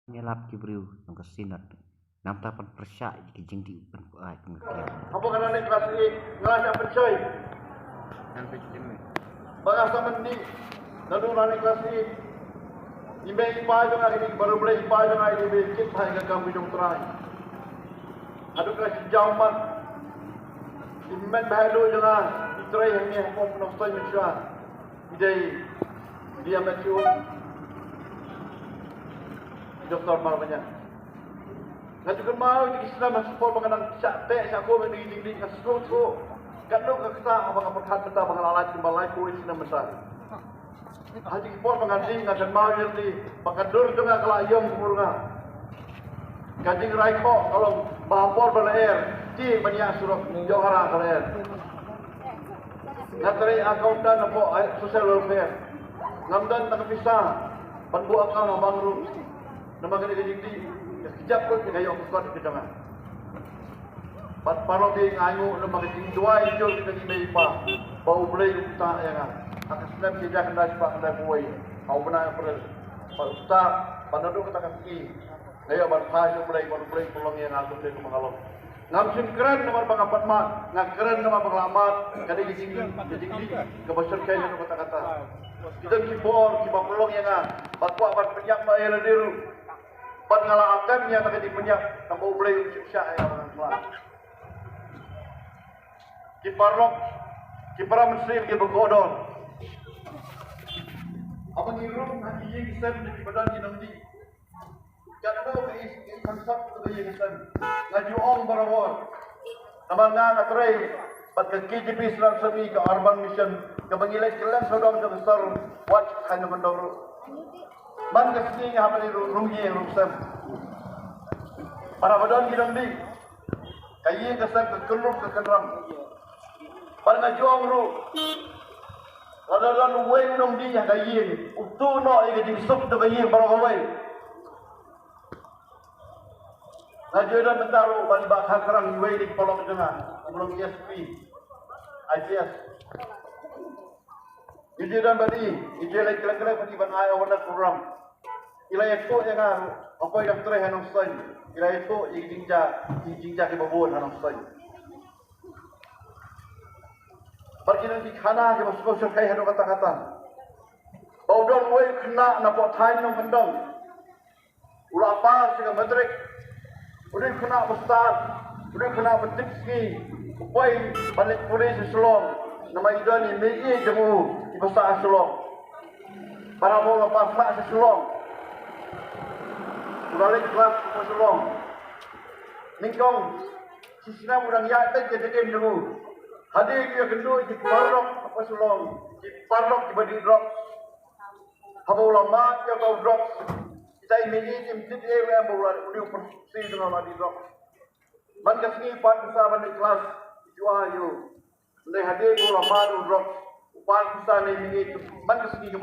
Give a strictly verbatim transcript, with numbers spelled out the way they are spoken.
Ïalap ki briew jong ka Synod. Namar ban pyrshah ïa ki jingdih ban pynïaid pynïaid. Hapoh ka Naleh Class eight nga la shah pynshoi ba nga sa mane naduh Naleh Class eight. I mei i pa jong nga, kine ki baroh i mei i pa jong nga, i mei kit bha ïa ka kam jong U Trai. Haduh ka shi jaw mat i mei ba haduh jong nga i trei hangne hapoh Nongstoiñ mynshuwa. I dei i dei Matthew, i Doktor Marbaniang. Nga ju kynmaw ïa ki snem ha shuwa ba nga nang shah teh shah kum ïa ki jingdih, nga sngewthuh katno ka ktah ba nga pyrkhat mynta ba nga la lait kumba laiphew snem mynta. Ha ki por ba nga dih nga kynmaw ïa lade ba ka dur jong nga ka la ïong kumba nga. Ka jingrai khoh ka long ba ha por ba lyer ki ban ïa surok ïong hara ka lyer. Nga trei accountant hapoh social welfare. Ngam don tang ka pisa ban buh account ha bank ruh. Namar ka dei ka jingdih ka kjap ruh ka ïoh ka kot ka jong nga. Bad paralok, nga ainguh namar ka jingduwai jong ki mei ki pa ba U Blei u ktah ïa nga. Ha ka snem shi hajar khyndai spah khyndai phew wei ha u bnai April, ba u ktah, ba naduh kata ka sngi nga ïoh ban phai sha U Blei, ba U Blei u pynlong ïa nga kumne kumba nga long. Ngam shym kren namar ba nga pat mad, nga kren namar ba nga la mad. Ka dei ka jingdih, ka jingdih kaba shyrkhei haduh katta katta. Ki don ki bor kiba pynlong ïa nga ba kwah ban pynïap noh ïa lade ruh. Bad nga la attempt ïa kata ka jingpynïap, tangba U Blei um shym shah ïa nga ba ngan khlad. Ki paralok, ki para mynsiem kiba kordor, haba ngi rung ha ki ïing ki sem kiba don ki nongdih, katno ka i, ka i thangsap kaba ïing ka sem. Nga ju ong barabor, namar nga nga trei bad ka K J P Synod Sami, ka Urban Mission kaba ngi leit kylleng sawdong jong ka sor, wat khaïñ na mandong ruh. Man ka sngi nga hap ban rung, rung ïing rung sem. Para ba don ki nongdih, ka ïing ka sem ka kynrum ka kynram. Bad nga ju ong ruh, lada don uwei u nongdih ha ka ïing, u tuh noh ïa ka jingsuk jong ka ïing baroh kawei. Nga ju ïa don mynta ruh ban ba kha krang iwei na ki paralok jong nga, u long S P, I P S. Ngi ju ïa don bad i, ngi ju ïa leit kylleng kylleng bad i ban ai awareness program. I la ïathuh ïa nga ruh, ha kaba i dang trei ha Nongstoiñ, i la ïathuh ïa ki jingjia, ki jingjia kiba bun ha Nongstoiñ. Bad ki don ki khana kiba sngewsih kai haduh katta katta. Ba u don uwei u khynnah napoh thaiñ Nongkyndong. U la pass ïa ka matric. U dei u khynnah ba stad, u dei u khynnah ba tip sngi. U poi ban leit pule sha Shillong, namar i don i mei i jong u iba sah ha Shillong. Para ba u la pass sah sha Shillong, u la leit klas ha Shillong. Nyngkong shi snem u dang ïaid beit ïa ka ïing jong u. Hadien u ïakynduh ïa ki paralok ha Shillong, ki paralok kiba dih drugs. Haba u la mad ïa ka drugs, kita i mei i kim tip ei ei ba u la, u dei u pynsi jong u la dih drugs. Man ka sngi u pan pisa ban leit klas, i ju ai ïa u. Hynrei hadien ba u la mad ïa u drugs, u pan pisa na i mei i, man ka sngi ka